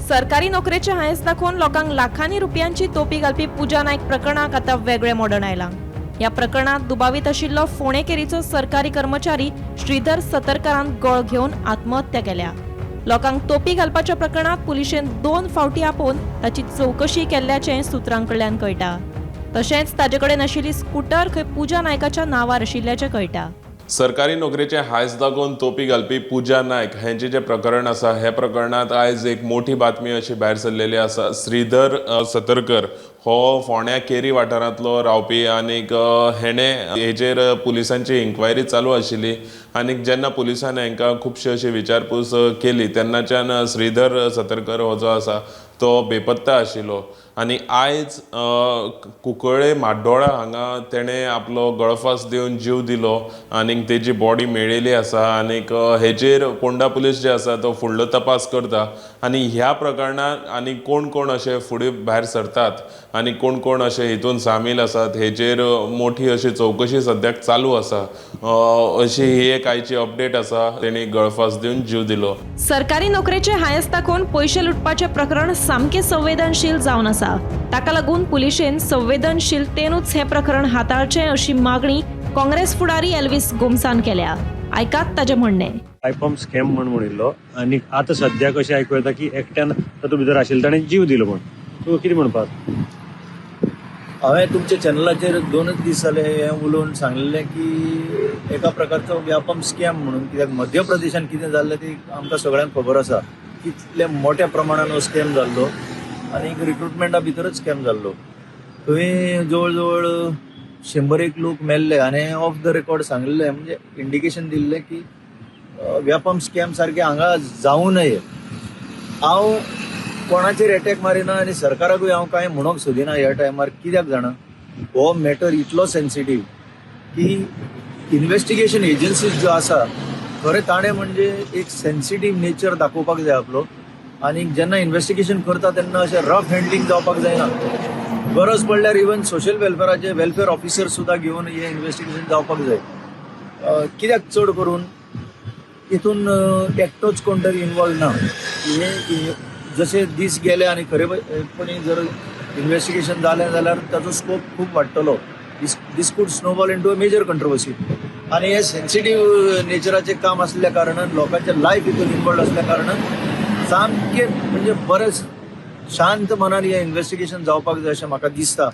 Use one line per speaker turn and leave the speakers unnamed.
सरकारी नोकरेचे हांयस दाखोवन लोकांक लाखांनी रुपयांची तोपी घालपी पुजा नायक प्रकरणाक आतां वेगळें मोडण आयलां. ह्या प्रकरणात दुबावीत आशिल्लो फोंडेकेरीचो सरकारी कर्मचारी श्रीधर सतरकारान गळ घेवन आत्महत्या केल्या. लोकांक तोपी घालपाच्या प्रकरणात पुलिशेन 2 फावटी आपोवन ताची चवकशी केल्ल्याचें सुत्रां कडल्यान कळटा. तशेंच ताजे कडेन आशिल्ली स्कूटर खंय पुजा नायकाच्या नांवार आशिल्ल्याचें कळटा.
सरकारी नोकरेचे हांयस दाखोवन तोपी घालपी पुजा नायक हेंचें जें प्रकरण आसा, हे प्रकरणांत आयज एक मोठी बातमी अशी भायर सरलेली आसा. श्रीधर सतरकर हो फोंड्या केरी वाठारांतलो रावपी आनीक हेणें हेजेर पुलिसांची इन्क्वायरी चालू आशिल्ली आनीक जेन्ना पुलिसान हेंकां खुबशी अशी विचारपूस केली तेन्नाच्यान श्रीधर सतरकर हो जो आसा तो बेपत्ता आशिल्लो आनी आयज कुंकळ्ळे म्हाड्डोळा हांगा तेणें आपलो गळफास दिवन जीव दिलो आनीक तेजी बॉडी मेळिल्ली आसा. आनीक हेजेर पोंडा पुलीस जे आसा तो फुडलो तपास करता आनी ह्या प्रकरणांत आनी कोण कोण अशे फुडें भायर सरतात आनी कोण कोण अशे हितून सामील आसात हेजेर मोठी अशी चवकशी सद्याक चालू आसा. अशी ही एक आयची अपडेट आसा. तेणी गळफास दिवन जीव दिलो.
सरकारी नोकरेचे हांयस दाखोवन पयशे लुटपाचें प्रकरण सामकें संवेदनशील जावन आसा. ताका लागून पुलिशेन संवेदनशीलतेनूच हें प्रकरण हाताळचें अशी मागणी काँग्रेस फुडारी एल्विस गोम्सान केल्या. आयकात ताजें म्हणणें.
आयपॉम स्कॅम म्हण म्हणिल्लो आनी आतां सद्या कशें आयकूं येता की एकट्यान तातूंत भितर आशिल्लो ताणें जीव दिलो म्हण, तूं कितें म्हणपाक?
हांवें तुमच्या चॅनलाचेर 2 दीस जाले हें उलोवन सांगलेलें की एका प्रकारचो व्यापम स्कॅम म्हणून, कित्याक मध्य प्रदेशान कितें जाल्लें ती आमकां सगळ्यांक खबर आसा, कितल्या मोठ्या प्रमाणान हो स्कॅम जाल्लो आनी रिक्रुटमेंटा भितरच स्कॅम जाल्लो. थंय जवळ जवळ 100 लोक मेल्ले आनी ऑफ the record सांगलेलें, म्हणजे इंडिकेशन दिल्लें की व्यापम स्कॅम सारकें हांगा जावं नये. हांव कोणाचेर एटॅक मारिना आनी सरकाराकूय हांव कांय म्हणूंक सोदिना ह्या टायमार, कित्याक जाणा हो मॅटर इतलो सेन्सिटीव की इन्वेस्टिगेशन एजन्सीज ज्यो आसा खरें ताणें म्हणजे एक सेन्सिटीव नेचर दाखोवपाक जाय आपलो आनी जेन्ना इन्वेस्टिगेशन करता तेन्ना अशें रफ हँडलिंग जावपाक जायना. गरज पडल्यार इवन सोशल वेलफेराचे वेलफेर ऑफिसर सुद्दां घेवन हें इन्वेस्टिगेशन जावपाक जाय. कित्याक चड करून हितून एकटोच कोण तरी इनवॉल्व ना. हे जशे दीस गेले आनी खरेपणी जर इन्वेस्टिगेशन जालें जाल्यार ताचो स्कोप खूब वाडटलो. This could snowball into a major controversy. आनी हे सेन्सिटीव नेचराचें काम आसल्या कारणान, लोकांचें लायफ हितून इनवॉल्व आसल्या कारणान सामकें म्हणजे बरें शांत मनान हें इन्वेस्टिगेशन जावपाक जाय अशें म्हाका दिसता.